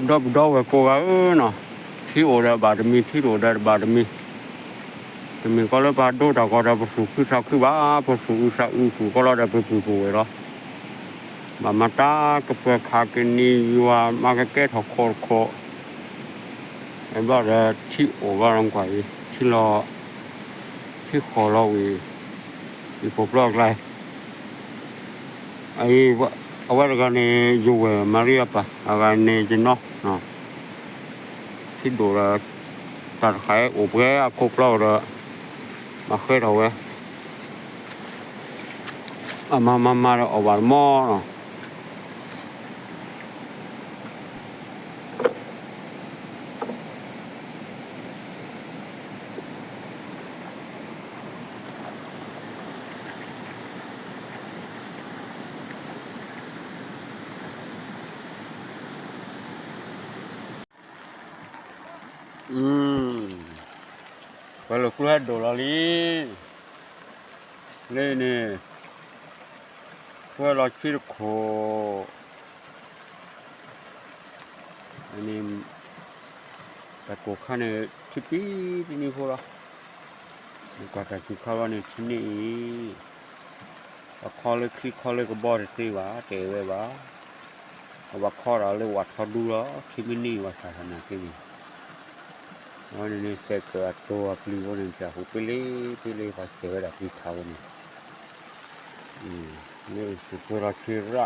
ဒီပုၢ်ဒီဝဲၢ်ကိးဂၤဧၢနီၤ, ထံအိၣ်ဒီးဘၣ်တမံၤ ထံတအိၣ်ဒီးတဘၣ်တမံၤ, တမ့ၢ်ကီလၢပှၤဒိတၢ်ဂီၤဒီး ပသူၣ်ခုသးခုဘၣ်, ပသူၣ်အုးသးအုး သူၣ်ကီလီၤဒီးပပုၢ်ပဝဲၢ်လီၤ. ဘၣ်မၤတၢ်ကပၢၤခးကနံၤယွၤ မၤကကဲထီၣ်ခိၣ်တခိၣ်, အဲဘျီဒီးထံအိၣ်ဘျီဒီးကွၢ်အံၤ ထံလီၤ, ထံဃီၤလီၤဝံၤ ယဖိပျီအကျါ အဝဲတဂၤန့ၣ် ယဝဲၢ်မၤရံအပၢ်, အဂၤန့ၣ်ယနီၢ်, ထံဒိၣ်ဒီး တၢ်တခါအံၤအိၣ်ပှဲၤအခိၣ်ပျီဒီး မၤဃဲထီၣ်ဝဲ, အမၤမၤမၤဒီးအီၣ်ဘၣ်တမီၢ်နီၤ. ပှၤလၢကျိဟဲဒိၣ်လီၤလံ, လၢန့ၣ် ကွဲလီၤဆံတခိၣ်, န့ၣ် တၢ်ကိၢ်ခါန့ၣ် ထံပံၤတနံၤဖိလီၤ, ကွၢ်တၢ်စူၤခါဘျီန့ၣ် ထံန့ၢ်အံၤ အခီလၢခံခီလၢကဘီတသ့ဘၣ် တအဲၣ်ဝဲဘၣ်, အဝဲခီဒီးလၢဝးထီဒူလီၤ, ထံမ့ၢ်န့ၢ်ဝဲဆၣ်ထၣ်နာ်က့န့ၣ်, အဝဲန့ၣ်န့ၣ် စဲးကၢးအတိၤအပျံၤဖိန့ၣ် ပၠးဟူးပ့လ့ပ့လ့ ပှၤစဲးဝဲဒၣ်ပျံၤထးဝဲန့ၣ်, လၢစူၤကွဲလီၤဆံရၣ် ထံ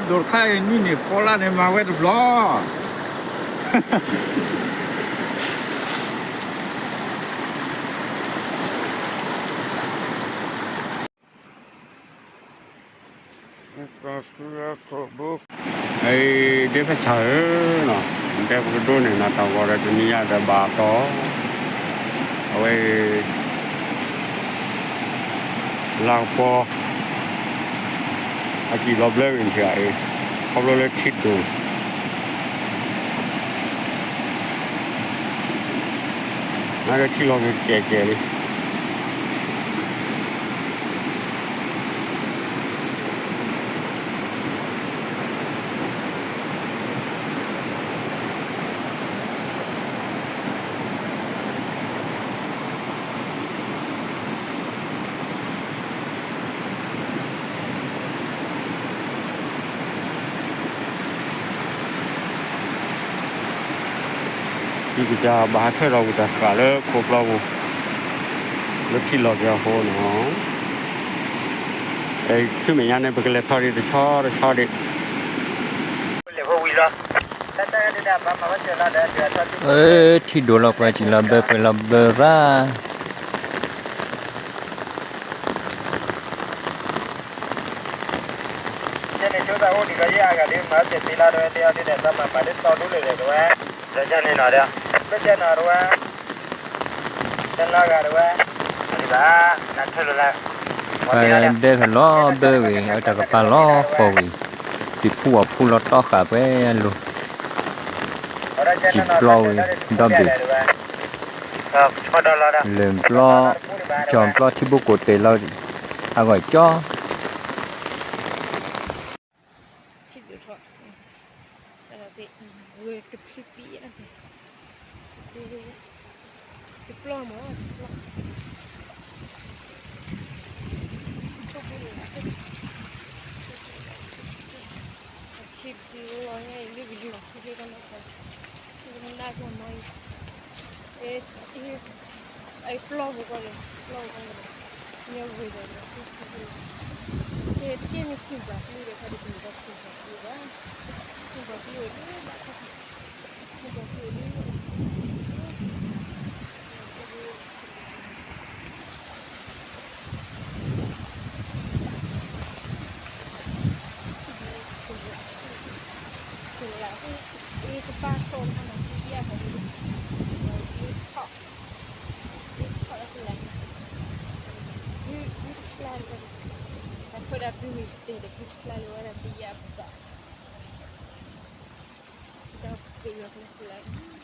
ဒိၣ်တခါအံၤ နွံနံၣ်ဃီလါန့ၣ် မၤဝဲတဘျီ ဒဲဖက်ဆၣ်ဧၢ, ဒဲပကဒိန့ၣ် နတၢ်ဂီၤဒီးတနံၤညါဒီးဘၣ်အတီၢ်, အဝဲအံၤ လါကပီၤ အစံၣ်လီၤဘျၢဂ့ၤန့ၣ်အံၤ, ခီဖျိလၢထံဒိၣ် နာ်က့ထံလီၤကဲကဲလံ. ယကစၢ်ဘၣ်ဟးထၢထီၣ်ဝံၤတၢ်ဃာ်လၢခိၣ်ပျီပူၤ လၢထံလီၤက့ၤအဃိန့ၣ်, ဆူမဲာ်ညါန့ၣ် ပကလဲၤထီၣ်ဒံးတဆီတဆီဒံး. ထံဒိၣ်လီၤပှဲၤစံၣ်လီၤဘၢပှဲၤလီၤဘၢရၣ် ကဲန့ၣ် ကၠိသးအိၣ်ဒံးကီးယဲအဂၤဒ်မၤစဲးသ့လီၤတဝဲ တဲအီၤဒ်ဒီး သးမၤမၤဒ်တီဒူလၢာ်ဒီးတဝဲ ဒီးကဲန့ၣ်နီၤဒီး ပကဲနီၤတဝဲ တလီၤဂာ်တဝဲ အဒံးဘၣ် နထၢလိာ်လၢ ပှၤဒဲဖဲလီၤဘၢဝံၤ အတၢ်ကပၤလီၤဃီဝံၤ စံၣ်ဖူအီၣ်ဖူလီၤတီဃာ်ပှဲၤအလိၤ စံၣ်ပျီဝံၤ ဒီဘ့ၣ် လၢၢ်ပျီ ကၠီပျီထံဘိကိၣ်တဲာ်လီၤ အဂီၢ်ကၠီ ထံဒိၣ်ထီၣ် ဝဲတဖျံဖံ တပျီမး တပျီ အထံဒိၣ်လီၤညါအံၤ လၢကလံၤလီၤထံလၢကနီၢ်ကီၢ် လၢကနၣ်ကီၢ်မီအံၤ အပျီပူၤကီၢ်န့ၣ် ပျီပူၤကီၢ်န့ၣ် မ့ၢ်ဝ့ၤဒီး ကဲတကဲမ့ၢ်ထံဘၣ်ကျိဒီး ခါဒ်ကန့ၣ်ဒီးထံဘၣ်ကျိဘၣ် ထံဘၣ်ကျိဒ်ဘၣ် ထံဘၣ်ကျိဒ် ထံဘၣ်ကျိ ပၢ်ခိၣ်ခါမး သံယဲၢ်ဖီဒုး, ဒုးထီၣ်, ဒုးထီၣ်လၢဖုလၢ်န့ၣ်, ဒုး, ဒုးတဖျါလၢၤဘၣ်, တၢ်ခိၣ်ဒၣ်ဒုးမ့ၢ်တဲဒီး ဒုးတဖျါလၢၤဝဲဒၣ်သံယဲၢ်ဖီဘၣ်, ဒီးပ့ၤလီၤဖုလၢ်န့ၣ်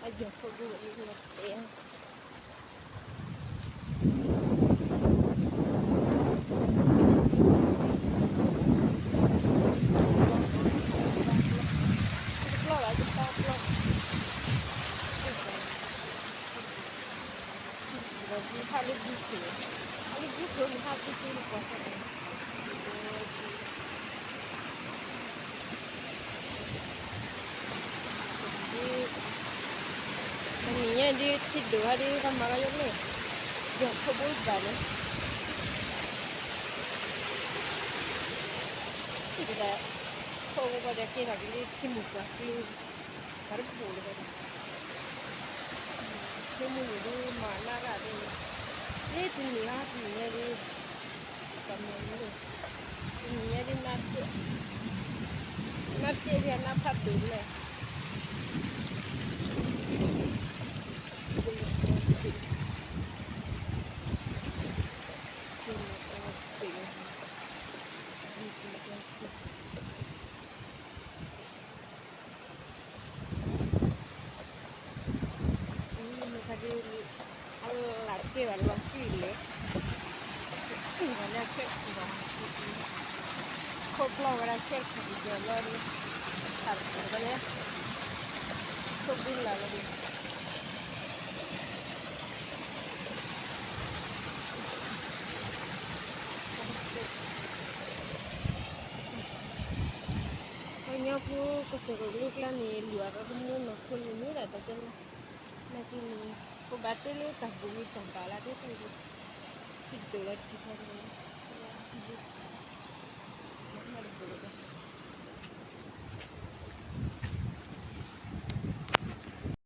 အယီၤဖိဒိၣ်အံၤလီၤတဲာ်, တပျီၢ်ဘၣ် တပျီၢ်, ဟးလၢဘုခိၣ်, ဟးလၢဘုခိၣ်န့ၣ် ဟးဘုခိၣ်န့ၣ်ပှၤစၢ်န့ၣ် တနံၤညါဒ်ထံဒိၣ်ဟဲဒ် ပှၤမၤလီၤယိၣ်န့ၣ်, ယီၤဖိဘိဘၣ်န့ၣ်, ဒ်လဲၣ်, ခိၣ်ဖိဘၣ်ဒီးကဲထီၣ်က့ၤလၢထံမုၢ်ပှၢ်ကျူ, ပှၤတဘိၣ်လၢၤဘၣ်ဒီး, ဆိကမိၣ်န့ၣ်ဒ်မၤနၢ်ရၣ်ဒ်, လၢတနံၤဟါတနံၤညါဒ် ကမၤလိာ်, တနံၤညါဒ်နါစဲး, နါစဲးဒ်အနါဖးဒိၣ်လဲၣ်, မ့ၢ်ခါဒ် အလၢ်တကဲဘၣ်လီၤသွံၣ်လဲၣ်, သွံၣ်ဘၣ်လၢခဲကီၢ်, ခိၣ်ဖျီၣ်ဝဲဒၣ်ခဲကီၢ်ကယီၤလီၤဒ်, တၢ်တကဲဘၣ်လၢ, ခိၣ်ဖျီၣ်လၢ်လီၤဒ် ပှၤကညီဖိကစၢၢ်ကလိကျါန့ၣ် လူၤအသးသမူနီၢ်ခိန့ၣ်မ့ၢ်ဒၣ်တၢ်ကဲလီၤ, နာ်က့န့ၣ် ပဘၣ်တဲလၢတၢ်ဘိၣ်မံၤတၢ်ဘၣ်လၢဒ်သိးဒီး ထံဒိၣ်လီၤတံၢ်ခါန့ၣ်,